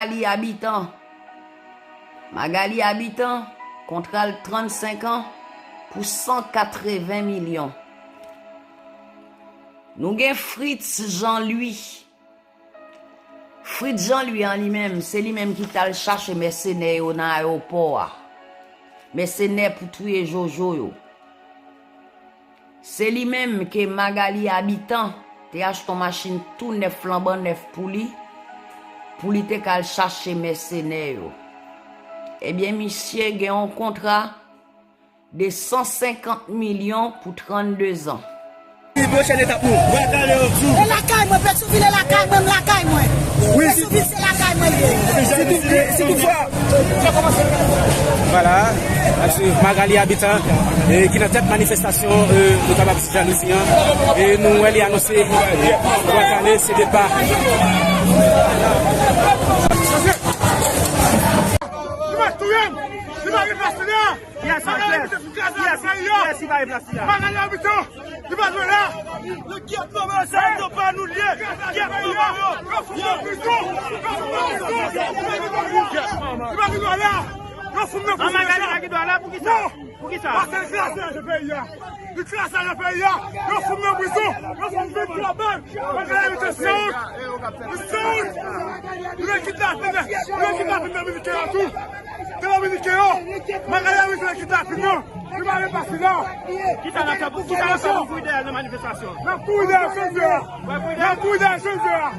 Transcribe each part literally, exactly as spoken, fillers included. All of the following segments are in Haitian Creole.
Magali Habitant. Magali Habitant, kontra l trannsenk an pou san katreven milyon. Nou gen Fritz Jean Louis. Fritz Jean Louis an li menm, se li menm ki t al chache mèsenè yo nan ayewopò a. Mèsenè pou touye Jojo yo. Se li menm ke Magali Habitant te achte yon machin tou nèf, flanban nèf pou li, pou li te ka al chache mèsenè yo. Ebyen, misye gen yon kontra de san senkant milyon pou trannde zan. Pwochèn etap nou, Bwa Kale, Pètyonvil. E lakay mwen, Pètyonvil e lakay mwen, m lakay mwen. Wi. Pètyonvil se lakay mwen l ye. Si tou, si toutfwa. Vwala, ap swiv Magali Habitant, e, ki nan tèt manifestasyon, e, nou kapab di Jalouzi an. E nou wè li anonse Bwa Kale se depa. Li va touye m! Li va replase la! Yes, yes. Yes, yes, li va replase la. Magali Habitant, li pa dwe la. Yo, gyèt manman yo, se yo pa nou l ye. Gyèt manman yo. Yo fout nan prizon. Li pa gen dwa la. Yo fout nan prizon. Magali pa gen dwa la, pou ki sa? Non. Pou ki sa? Paske li kraze lajan peyi a. Li kraze lajan peyi a. Yo fout nan prizon. Yo fout nan prizon. Magali Habitant se wont. Li se wont. Li vle kidnape, li vle kidnape Dominiken an tou. Te Dominiken yo, Magali Habitant kidnape nou. Li pa vle pase la. Kisa n ap fè pou, kisa n ap fè pou kouri dèyè l nan manifestasyon? N ap kouri dèyè l, jan n vle a. N ap kouri dèyè l, jan n vle a.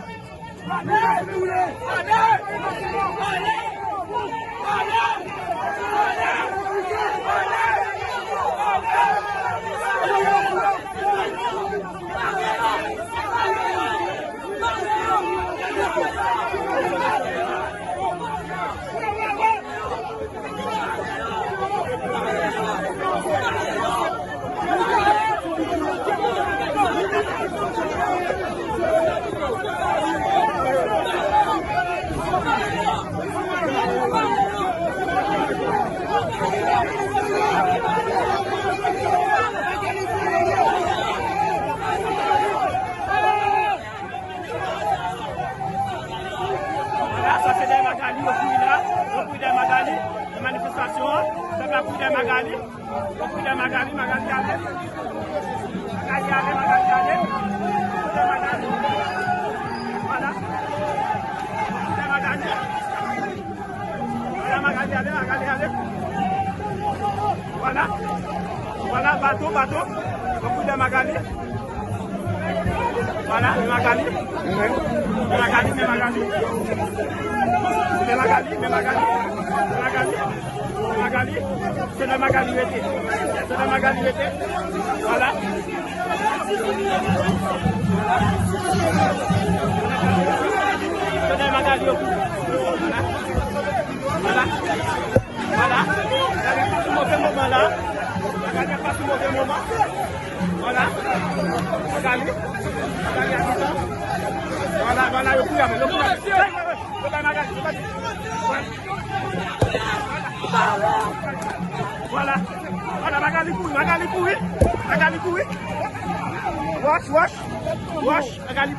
Vwala, sa se dèyè Magali, yo kouri la, yo kouri dèyè Magali, nan manifestasyon an, pèp la kouri dèyè Magali, yo kouri dèyè Magali, Magali ale, Magali ale, Magali ale, kouri dèyè Magali, vwala, kouri dèyè Magali. Vwala, Magali ale, Magali ale. Vwala. Vwala, bato, bato. Yo kouri dèyè Magali. Vwala, men Magali. Men Magali, men Magali. Men Magali, men Magali. Men Magali. Men Magali. Se nan Magali rete. Se nan Magali rete. Vwala. Vwala. Vwala. Vwala. Magali ap pase move moman la. Magali ap pase move moman. Vwala. Magali. Magali ap pase. Vwala, vwala, yo kouri avè l, yo kouri avè l. Hey, hey, hey. Yo bay Magali, yo bay. Vwala. Vwala. Vwala, Magali kouri, Magali kouri. Magali kouri. Wòch, wòch. Wòch, Magali.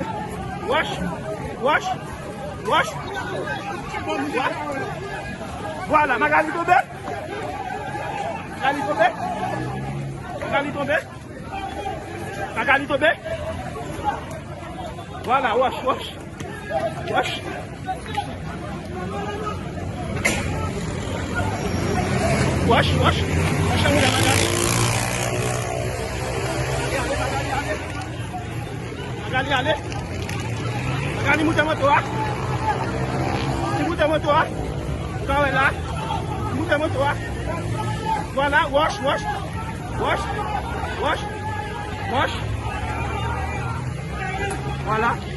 Wòch. Wòch. Wòch. Vwala, Magali tonbe. Magali tonbe. Magali tonbe. Magali tonbe. Vwala, wòch, wòch. Wòch. Wòch, wòch. Wòch, Magali. Magali ale. Magali moute moto a. Li moute moto a. Ou ka wè la. Li moute moto a. Vwala, wòch, wòch. Wòch. Wòch. Wòch. Vwala.